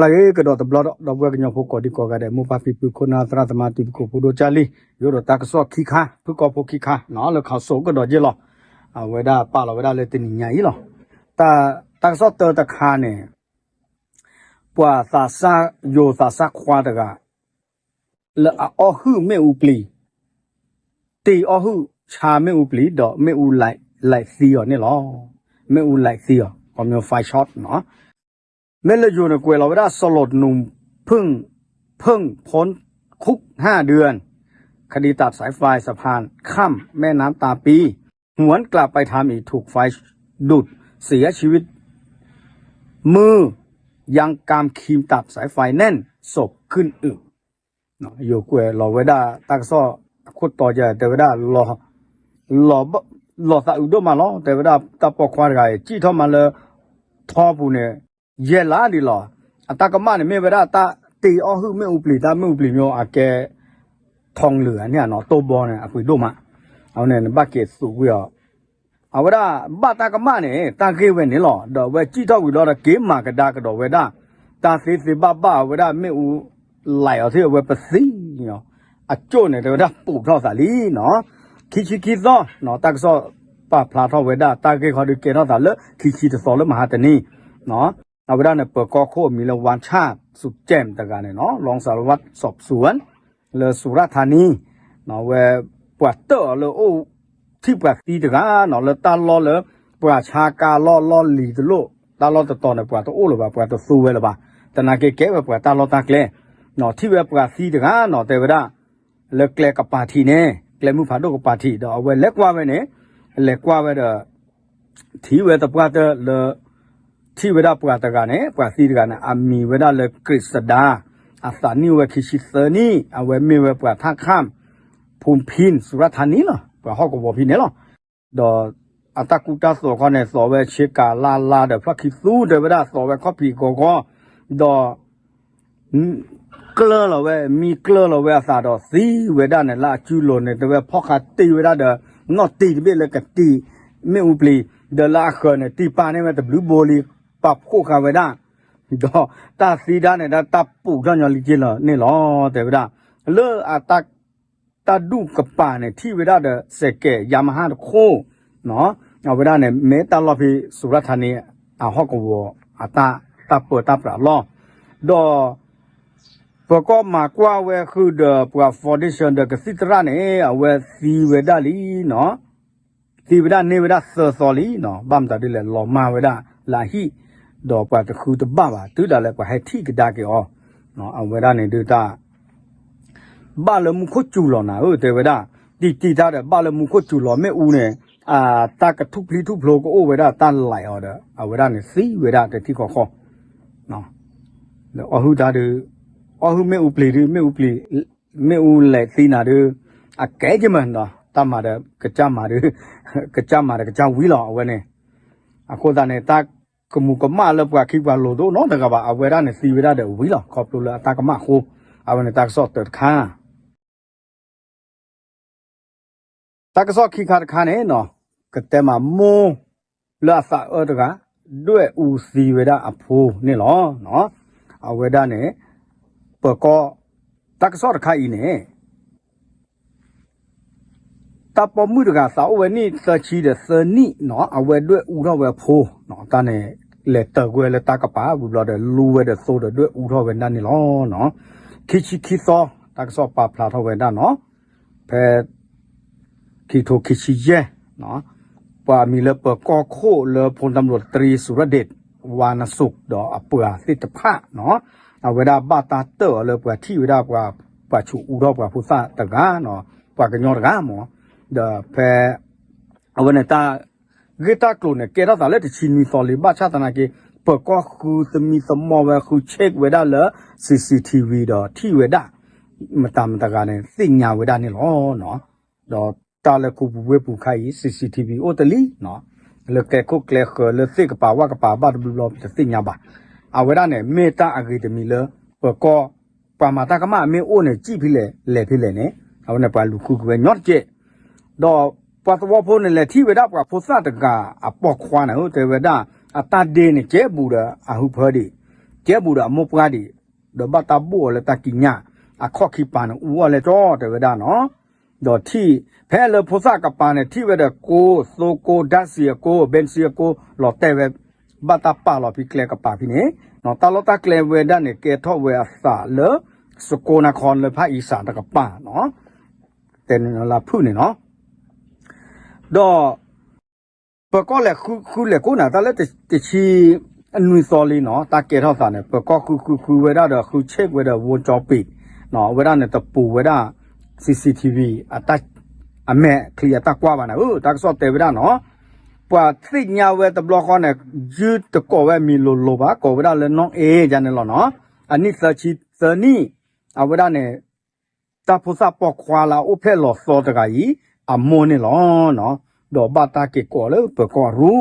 လၢအဂ့ၤကဒီးတဘျီဒီး ဒီပုၢ်ဝဲၢ်ကညီဖိကိးဒံကိးဂၤဒဲး မိၢ်ပၢ်ဖံဖု ခိၣ်နၢ်သရၣ်သမါ တံၤသကိးဖိဒိၣ်ကၢ်လံ, ယအိၣ်ဒီးတၢ်ကစီၣ်ခံခါ ဖုၣ်ကိာ်ဖိခံခါနီၤ လၢခီၣ်စိးကဒီးက့ၤလီၤ. အဝဲဒၣ်ပာ်လီၤဝဲဒၣ်လၢတနံၤညါအံၤလီၤ. တၢ်ကစီၣ်တၢတခါန့ၣ် ပှၤသးစၢ်ယိၤသးစၢ်ခွါတဂၤ လၢအအီၣ်ဟုၣ်မ့ၣ်အူပျံၤ, တ့အီၣ်ဟုၣ်ဆါမ့ၣ်အူပျံၤ ဒီးမ့ၣ်အူလဲၤသံအီၤန့ၣ်လီၤ. မ့ၣ်အူလဲၤသံအီၤ ခီပညီ fire shot နီၤ. မ့ၢ်လၢယိၤန့ၣ်ကွဲးလီၤဝဲဒၣ် สลดหนุ่มเพิ่ง เพิ่งพ้นคุกห้าเดือน คดีตัดสายไฟสะพานข้ามแม่น้ำตาปี หวนกลับไปทำอีก ถูกไฟดูดเสียชีวิต มือยังกำครีมตัดสายไฟแน่น ศพขึ้นอืด ယိၤကွဲးလီၤဝဲဒၣ် တၢ်ကစီၣ်အခိၣ်တီယဲ တဲဝဲဒၣ် လီၤသးအုးဒိၣ်မးလီၤ. တဲဝဲဒၣ်တၢ်ပိာ်ခွါတဂၤအံၤ စံၣ်ထီၣ်မးလၢ ထီပူၤန့ၣ် ယဲၢ်လါဒံးလီၤ. အတၢ်ကမၣ်န့ၣ်မ့ၢ်ဝဲဒၣ်တၢ်တ့အီၣ်ဟုၣ်မ့ၣ်အူပျံၤ တၢ်မ့ၣ်အူပျံၤမ့ၢ်အကဲ ထီၣ်လၢာ်န့ၣ်နီၤ တိၢ်ဘီန့ၣ် အပှ့ၤဒိၣ်မး, အဝဲန့ၣ်နဘၣ်က့ၤသူးကွံာ်အီၤ အဝဲဒၣ်ဘၣ်တၢ်ကမၣ်န့ၣ် တၢ်ဂ့ၢ်ဝဲန့ၣ်လီၤ. ဒီးအဝဲစံၣ်ထီၣ်ဝံၤလီၤဒီး က့ၤမၤကဒါကဒီးဝဲဒၣ် တၢ်သ့သ့ဘၣ်ဘၣ်ဝဲဒၣ်မ့ၣ်အူလဲၤအီၤသ့ၣ် အဝဲပသံ အကၠိၣ်န့ၣ် တဲဝဲဒၣ်ပူးထီၣ်သးလံနီၤ. ခံဆံခံသီ တၢ်ကစီၣ်ပာ်ဖျါထီၣ်ဝဲဒၣ် တၢ်ဂ့ၢ်ခီဒုးကဲထီၣ်သးလၢ ခံဆံတသီလၢမဟါတနံၤ အဝဲဒၣ်န့ၣ် ပၢၤကီၢ်ခိၣ်အမံၤလၢ ဝါဆၣ် စူးကဲမ်တဂၤန့ၣ်နီၤ รองสารวัตรสอบสวน လၢစူၤရၣ်ထါနံ ဝဲပှၤတၢၢ်အီၤလၢအိၣ် ထံၣ်ပှၤသံတဂၤနီၤ လၢတၢ်လီၢ်လၢ ပှၤဆါကါလီၢ်လီၢ်လံၤတလိၣ် တၢ်လီၢ်တတီၤန့ၣ် ပှၤတအိၣ်လၢၤဘၣ် ပှၤတသူဝဲလၢၤဘၣ် သနာ်က့ကဲဝဲပှၤတၢ်လီၢ်တၢ်ကျဲ ထံၣ်ဝဲပှၤသံတဂၤနီၤ တဲဝဲဒၣ် လၢကျဲကပၤထံးန့ၣ် ကျဲမုၢ်ဖးဒိၣ်ကပၤထံး ဒီးအဝဲလဲၤကွၢ်ဝဲန့ၣ် လဲၤကွၢ်ဝဲဒီး ထံၣ်ဝဲသပှၢ်တၢၢ်လၢ ထံၣ်ဝဲဒၣ်ပှၤတဂၤန့ၣ် ပှၤသံတဂၤန့ၣ် အမံၤဝဲဒၣ်လၢ ကရံးစဒါ အသးနံၣ်အိၣ်ဝဲခံဆံသၢနံၣ် အဝဲမ့ၢ်ဝဲပှၤထၣ်ခၣ် ဖူဖံ စူၤရၣ်ထါနံလီၤ ပှၤဟီၣ်ကဝီၤဖံန့ၣ်လီၤ. ဒီးအတၢ်ကူတၢ်သိးခီန့ၣ် သိးဝဲဆ့ကၤလါလါဒီးဖျီၣ်ခံသူ တဲဝဲဒၣ်သိးဝဲခီၣ်ဖံးဂီၤဂီၤ ဒီး ကျၢၢ်လီၤဝဲ မံကျၢၢ်လီၤဝဲအသးဒီးသံဝဲဒၣ်န့ၣ် လၢအစုလိၤန့ၣ် တဲဝဲဖီၣ်ဃာ်တ့ၢ်ဝဲဒၣ်ဒီး နီၣ်တံၢ်တဘ့ၣ်လၢကတံၢ် မ့ၣ်အူပျံၤ ဒီးလၢအဃၢၤန့ၣ် တံၢ်ပာ်န့ၢ်ဝဲတဘျုးဘိလံ ပာ်ဖှိၣ်ဃာ်ဝဲဒၣ် ဒီးတၢ်သံဒၣ်န့ၣ် ဒၣ်တၢ်ပူးထီၣ်ညီလံက့လီၤန့ၣ်လီၤ တဲဝဲဒၣ် လၢအတၢ် တၢ်ဒူၣ်ကပၤန့ၣ် ထံၣ်ဝဲဒၣ်ဒီး စဲးကဲး ယၤမဟါတခိၣ် အဝဲဒၣ်န့ၣ် မ့ၢ်တၢ်လီၢ်ဖဲ စူၤရၣ်ထါနံ အဟီၣ်ကဝီၤ အတၢ် တၢ်ပၢတၢ်ပြးလီၤ. ဒီး ပၢၤကီၢ်မၤကွၢ်ဝဲဃုာ်ဒီးပှၤ foundation ဒီးကသံၣ်သရၣ်န့ၣ် အဝဲသံဝဲဒၣ်လံနီၤ သံဝဲဒၣ်န့ၢ်ဝဲဒၣ်သၢသီလံနီၤ ဘၣ်မတၤဒ်လဲၣ် လီၤမၢ်ဝဲဒၣ်လၢအဟံၣ် ဒီးပှၤတဃုတဘၣ်ဘၣ် တုၤဒၣ်လဲာ်ပှၤဟဲထံၣ်ကဒါက့ၤအီၤ အဝဲဒၣ်န့ၣ်ဒုးတၢ် ဘၣ်လၢမူခိၣ်စူၤလီၤနၤဧၢ တဲဝဲဒၣ် တံၢ်တံၢ်တၢ်ဒီး ဘၣ်လၢမူခိၣ်စူၤလီၤမ့ၣ်အူန့ၣ် တၢ်ကထူၣ်ဖျံးထူၣ်ဖျိကအိၣ်ဝဲဒၣ်တၢ်လဲၤအီၤဒီး အဝဲဒၣ်န့ၣ်သံဝဲဒၣ်တထံၣ်ဃီဃီ အီၣ်ဟုၣ်တၢ်ဒုး အီၣ်ဟုၣ်မ့ၣ်အူပျံၤဒုး မ့ၣ်အူပျံၤ မ့ၣ်အူလဲၤသံနၤဒုး အကဲကမၢ်ဒီး တၢ်မၤဒီးကစၢ်မၤဒုး ကစၢ်မၤဒီးကစၢ်ဝံၤလီၤ အဝဲန့ၣ် အဃိသတးန့ၣ် တၢ်ကမူၤကမၣ်လၢပှၤခံပှၤလိၤတအိၣ်နီတဂၤဘၣ် အဝဲဒၣ်န့ၣ်သံဝဲဒၣ်ဒီးဝံၤလီၤ ခီဖျိလၢအတၢ်ကမၣ်အဃိ အဝဲန့ၣ်တၢ်ကစီၣ်တၢတခါ တၢ်ကစီၣ်ခံခါတခါန့ၣ်နီၤ ကတဲမးမိၢ်လၢအသးအၢတဂၤ ဒွဲၣ်အူသံဝဲဒၣ်အဖိန့ၣ်လီၤ. အဝဲဒၣ်န့ၣ် ပၢၤကီၢ် တၢ်ကစီၣ်တခါအံၤန့ၣ် တၢ်ပိာ်မုၣ်တဂၤသးအိၣ်ဝဲနံၣ်သၢဆံဒီးသၢနံၣ်နီၤ အဝဲဒွဲၣ်အူထီၣ်ဝဲအဖိ တၢ်န့ၣ် လဲၤတၢၤကွံာ်ဝဲလၢတၢ်ကပၤဝံၤဘျီဒီး လူဝဲဒီးသိဒီးဒွဲၣ်အူထီၣ်ဝဲဒၣ်န့ၣ်လီၤ. ခံဆံခံသီ တၢ်ကစီၣ်ပာ်ဖျါထီၣ်ဝဲဒၣ်နီၤ ဖဲ ခံထိခံဆံယဲၢ် ပှၤအမံၤလၢပၢၤကီၢ်ခိၣ်လၢ พลตำรวจตรีสุรเดช วรรณสุข ဒီးအပှၤသ့ၣ်တဖၣ်နီၤ အဝဲဒၣ်ဘၣ်တၢ်တၢၢ်အီၤလၢပှၤထံၣ်ဝဲဒၣ်ပှၤ ပှၤဆူးအူထီၣ်ပှၤဖိသၣ်တဂၤနီၤ ပှၤကညီတဂၤမး ဒီးဖဲ အဝဲန့ၣ်တၢ် ဂ့ၢ်တၢ်ကျိၤန့ၣ် ကဲထီၣ်သးလၢတဆံနွံသီလံ ဘၣ်ဆၣ်သနာ်က့ ပၢၤကီၢ်ဃုသမံသမိးဝဲ ဃုဆ့ၣ်ဝဲဒၣ်လၢ CCTV ဒီးထံၣ်ဝဲဒၣ် မတၤမတၤတဂၤန့ၣ် သ့ၣ်ညါဝဲဒၣ်န့ၣ်လီၤ. ဒီးတၢ်လၢခူပူၤဝ့ၢ်ပူၤခါအံၤ CCTV အိၣ်တလံနီၤ လၢကျဲခိၣ်ကျဲဃၢၤ လၢသ့ၣ်ကပၤဝၣ်ကပၤဘၣ်တဘျီဘျီ ပတသ့ၣ်ညါဘၣ်. အဝဲဒၣ်န့ၣ် မ့ၢ်တၢ်အဂ့ၤတမံၤလၢ ပၢၤကီၢ် ပှၤမၤတၢ်ကမၣ်မ့ၢ်အိၣ်န့ၣ် စံၣ်ဖဲလဲၣ် လဲၤဖဲလဲၣ်န့ၣ် အဝဲန့ၣ်ပှၤလူၤဃုက့ၤဝဲညီတကဲး ဒီးပှၤသဝီဖိန့ၣ် လဲၤထံၣ်ဝဲဒၣ်ပှၤဖိသၣ်တဂၤအပိာ်ခွါန့ၣ် တဲဝဲဒၣ် အတၢ်ဒ့န့ၣ် ကဲဘူးဒီးအဟုဖၢဒံး ကဲဘူးဒီးအမိၢ်ပှၢ်ဒံး, ဒီးဘၣ်တၢ်ဘိၣ်အီၤလၢတၢ်ကံးညာ်, အခီၣ်ခံပၤန့ၣ် အူအီၣ်လဲၣ်ကၠီ တဲဝဲဒၣ်နီၤ. ဒီးထံၣ် ဖဲလၢဖိသၣ်ကပၤန့ၣ် ထံၣ်ဝဲဒီးကိ သိကိ ဓာတ်ဆီအကိ ဘဲၣ်စံအကိ လီၤတဲာ်ဝဲ, ဘၣ်တၢ်ပာ်လီၤဖဲကျဲကပၤဖဲန့ၣ်, တၢ်လီၢ်တၢ်ကျဲဝဲဒၣ်န့ၣ် ကဲထီၣ်ဝဲအသးလၢ စကိနါခီလၢဖၣ်အံၤစးတကပၤနီၤ, တဲလၢဖုၣ်န့ၣ်နီၤ. ဒီး ပၢၤကီၢ်လဲၤဃုလဲၤကိၣ်နၤ တၢ်လၢတဆံနွံသီလံနီၤ, တၢ်ကဲထီၣ်သးန့ၣ် ပၢၤကီၢ်ဃုဃုဃုဝဲဒၣ်ဒီး ဃုဆ့ၣ်ဝဲဒီး ဝိကၠီပ့ၤ, အဝဲဒၣ်န့ၣ် တပူၤဝဲဒၣ် CCTV အမဲာ်ချံအတၢ်ကွၢ်ဘၣ်န့ၣ်, တၢ်ကစီၣ်တဲဝဲဒၣ်နီၤ, ပှၤသ့ၣ်ညါဝဲတဘျီဃီန့ၣ် ယုၢ်တကိးဝဲအမံၤလိၤလိၤဘၣ်, ကိးဝဲဒၣ်လၢ နီၣ်အ့ ယၤန့ၣ်လီၤနီၤ, အနံၣ်သၢဆံသၢနံၣ်, အဝဲဒၣ်န့ၣ် တၢ်ဖိသၣ်ပိာ်ခွါလၢအအိၣ်ဖျဲၣ်လီၤသီတဂၤအံၤ အမိၢ်န့ၣ်လီၤ. ဒီးဘၣ်တၢ်က့ၤကိးလၢပၢၤကီၢ်အရူ,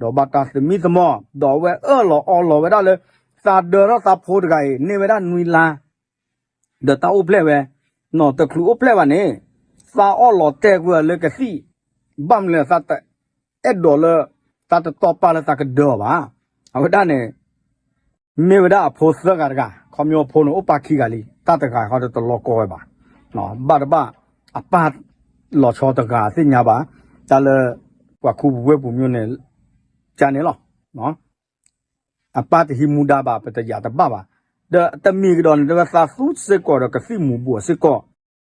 ဒီးဘၣ်တၢ်သမံသမိး, ဒီးအဝဲအၢၣ်လီၤအီလီၤဝဲဒၣ်လၢ သးဒၢထီၣ်သးဖိတဂၤအံၤ န့ၢ်ဝဲဒၣ်နွံလါ, ဒီးတၢ်အိၣ်ဖျဲၣ်ဝဲ, နီၢ်တချုးအိၣ်ဖျဲၣ်ဘၣ်န့ၣ်, သးအီၣ်လီၤတဲာ်ကွံာ်အီၤလၢကသံၣ်, ဘၣ်မနုၤလဲၣ် သးတအဲၣ်ဒိးလၢ သးတတီၢ်ပာ်လၢသးကဒၢအီၤဘၣ်. အဝဲဒၣ်န့ၣ် မ့ၢ်ဝဲဒၣ်အဖိသၢဂၤတဂၤ, ခီဖျိအဖိန့ၣ်အိၣ်ပာ်ခံဂၤလံ, တၢ်တဂၤဃီဒီးတလီၤကီဝဲဘၣ်, ဘၣ်တဘၣ် အပၢ်လီၤဆီတဂၤသ့ၣ်ညါဘၣ်, တၢ်လၢ ပှၤခူပူၤဝ့ၢ်ပူၤမ့ၢ်န့ၣ် ကန့ၣ်လီၤ. အပၢ်တဟံးမူဒါဘၣ် ပတယာ်တဘၣ်ဘၣ်, ဒီးတမံၤကဒီးန့ၣ် တဲဝဲသးသူစ့ၢ်ကီးဒီးကသံၣ်မူၤဘှီးစ့ၢ်ကီး,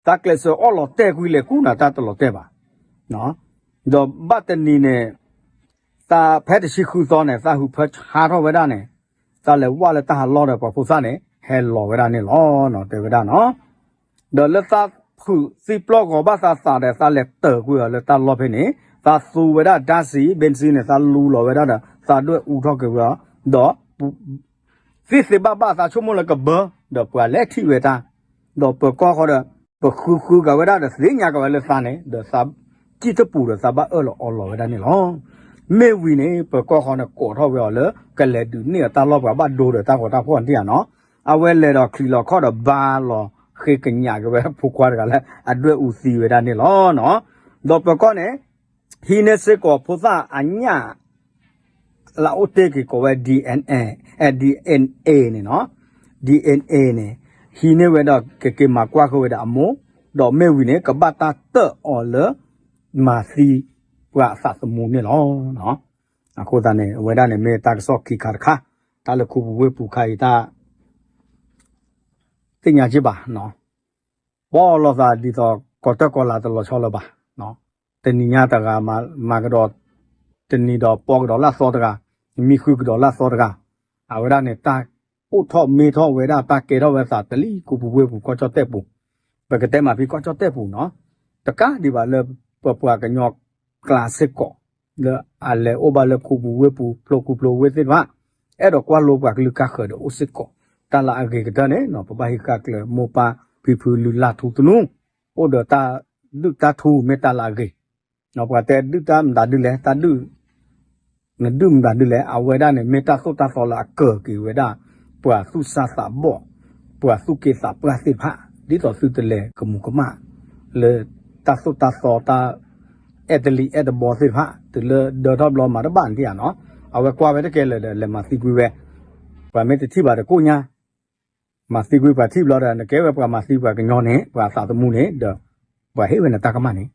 တၢ်ကျဲးစၢးအီၣ်လီၤတဲာ်ကွံာ်လဲၤကူၣ်နၤ တၢ်တလီၤတဲာ်ဘၣ်. ဒီးဘၣ်တနံၤန့ၣ် သးဖဲတဆံဃုသီန့ၣ် သးဟုးဖၢဆါထီၣ်ဝဲဒၣ်န့ၣ်, သးလဲၤဝဲလၢတၢ်ဟးလီၢ်ဒီးပှၤဖိသၣ်န့ၣ် ဟဲလီၤဝဲဒၣ်န့ၣ်လီၤ တဲဝဲဒၣ်နီၤ. ဒီးလၢသးဖုးသံပျီၢ်ဂီၤဘၣ်သးသးဒီး သးလဲၤတၢၤကွံာ်အီၤလၢတၢ်လီၢ်ဖဲန့ၣ်, သးသူဝဲဒၣ်ဓာတ်ဆီ ဘဲၣ်စံန့ၣ် သးလူလီၤဝဲဒၣ်ဒီး သးဒွဲၣ်အူထီၣ်က့ၤဝဲအီၤ, ဒီး သ့သ့ဘၣ်ဘၣ်သးဆိကမိၣ်လၢကဘၢ, ဒီးပှၤလဲၤထံၣ်ဝဲတၢ်, ဒီးပၢၤကီၢ်ဃီဒီး ပဃုဃုကၤဝဲဒၣ်ဒီးသ့ၣ်ညါကၤဝဲလၢသးန့ၣ် ဒီးသးစံၣ်တပူၤဒီးသးဘၣ်အၢၣ်လီၤအီလီၤဝဲဒၣ်န့ၣ်လီၤ. မ့ၢ်ဝံၤန့ၣ် ပၢၤကီၢ်ဃီန့ၣ် ကိးထီၣ်ဝဲအီၤလၢ ကလဲၤဒုးနဲၣ်အတၢ်လီၢ်ပှၤဘၣ်ဒိဒီးတၢ်ဂီၤတၢ်ဖီၣ်န့ၣ်ဧါနီၤ. အဝဲလဲၤဒီးချံးလီၤခီၣ်ဒီးဘါလီၤဃ့ကညးက့ၤဝဲဖိခွါတဂၤလၢအဒွဲၣ်အူသံဝဲဒၣ်န့ၣ်လီၤ. ဒီးပၢၤကီၢ်န့ၣ် ဟံးန့ၢ်စ့ၢ်ကီးဖိသၣ်အညၣ် လၢအအိၣ်တ့ၢ်က့ၤကိးဝဲ DNA, အဲ DNA န့ၣ်နီၤ, DNA န့ၣ် ဟံးန့ၢ်ဝဲဒီးကက့ၤမၤကွၢ်ဃုာ်ဝဲဒၣ်အမိၢ်, ဒီးမ့ၢ်ဝံၤန့ၣ် ကဘၣ်တၢ်တၢၣ်အီၤလၢ မၤသံပှၤအသးသမူန့ၣ်လီၤ. အဃိသတးန့ၣ် အဝဲဒၣ်န့ၣ်မ့ၢ်တၢ်ကစီၣ်ခံခါတခါ, တၢ်လၢခူပူၤဝ့ၢ်ပူၤခါအံၤတၢ် သ့ၣ်ညါက့ၤဘၣ်နီၤ. ပီၣ်လီၤသးဒ်သိးကီၢ်တၢၢ်ကီၢ်လၤတလီၤဆီလၢၤဘၣ်. တနံၤညါတဂၤမၤကဒီး, တနံၤဒီးပီကဒီးလၢအသီတဂၤ, မံဃုာ်ကဒီးလၢအသီတဂၤ, အဝဲဒၣ်န့ၣ် တၢ်အိၣ်ထီၣ်မ့ၢ်ထီၣ်ဝဲဒၣ် တၢ်ကဲထီၣ်ဝဲသးတလံၤ ခူပူၤဝ့ၢ်ပူၤကီၢ်ကၠီၣ်တဲၣ်ပူၤ, ပကတဲမးဖဲကီၢ်ကၠီၣ်တဲၣ်ပူၤနီၤ, တကးဒံးဘၣ်လၢပပှၤကညီကျါစ့ၢ်ကီး လၢအလဲၤအိၣ်ဘၣ်လၢခူပူၤဝ့ၢ်ပူၤ ဖျိခူဖျိဝ့ၢ်သ့ၣ်တဖၣ်, အဲၣ်ဒိးကွၢ်လိပှၤကလုာ်ကၢ်ဃၢၤဒီးအိၣ်စ့ၢ်ကီး, တၢ်လၢအဂ့ၤကတၢၢ်န့ၣ် ပဘၣ်ဟံးဃာ်ကျၢၤမိၢ်ပၢ်ဖံဖုလုၢ်လၢ်ထူသနူ, အိၣ်ဒီးတၢ်ဒုၣ်တၢ်ထူမ့ၢ်တၢ်လၢအဂ့ၤ, ပှၤတဲဒုၣ်တၢ်မတၤဒုလဲၣ်, တၢ်ဒုၣ် နဒုၣ်မတၤဒုလဲၣ်, အဝဲဒၣ်န့ၣ် မ့ၢ်တၢ်သိၣ်တၢ်သီလၢအကၢၤက့ၤဝဲဒၣ် ပှၤသူၣ်စၢ်သးဘီၣ်, ပှၤသူၣ်က့သးပှၢ်သ့ၣ်တဖၣ်, ဒ်သိးသုတလဲၤကမူၤကမၣ် လၢတၢ်သိၣ်တၢ်သီတၢ်အဲၣ်တလံၤအဲၣ်တဘီသ့ၣ်တဖၣ်, တုၤလၢဒၢထီၣ်ဘျီမၤတဘၣ်န့ၣ်ဧါနီၤ, အဝဲကွၢ်ဝဲတကဲလၢာ်ဒီး လဲၤမၤသံကွံာ်ဝဲ, ပှၤမ့ၢ်တထံၣ်ဘၣ်တကိၣ်ညါ မၤသံကွံာ်ပှၤထံၣ်ဘျီဒီး နကဲဝဲပှၤမၤသံပှၤကညီန့ၣ် ပှၤအသးသမူန့ၣ်ဒီး ပှၤဟ့ၣ်ဝဲနတၢ်ကမၣ်န့ၣ်,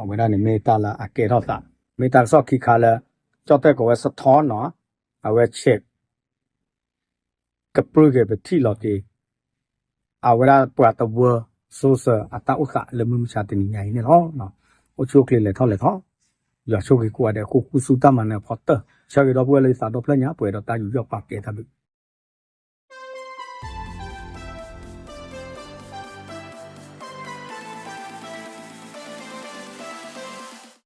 အဝဲဒၣ်န့ၣ်မ့ၢ်တၢ်လၢအကဲထီၣ်သး, မ့ၢ်တၢ်ကစီၣ်ခံခါလၢ ကၠီၣ်တဲၣ်ကိးဝဲ စထီနီၤ, အဝဲဆဲး ကပြုၢ်က့ၤပထံၣ်လီၤက့ၤ အဝဲဒၣ်ပှၤတဝၢ စိစၢၤအတၢ်အိၣ်သးလၢမုၢ်မဆါတနံၤညါအံၤန့ၣ်လီၤ. အိၣ်ဆူၣ်အိၣ်ချ့လဲၤထီၣ်လဲၤထီ, ယွၤဆိၣ်ဂ့ၤကိးဂၤဒဲး ဃိာ်ဃုဆူတၢ်မၤနၢၤအဖီတၢၢ်, ဆၢဂ့ၤဒီပုၢ်ဝဲၢ်လၢယသးဒီဖျၢၣ်ညါ ပှဲၤဒီးတၢ်ယူးယီၣ်ပာ်ကဲတၢ်ဘျုး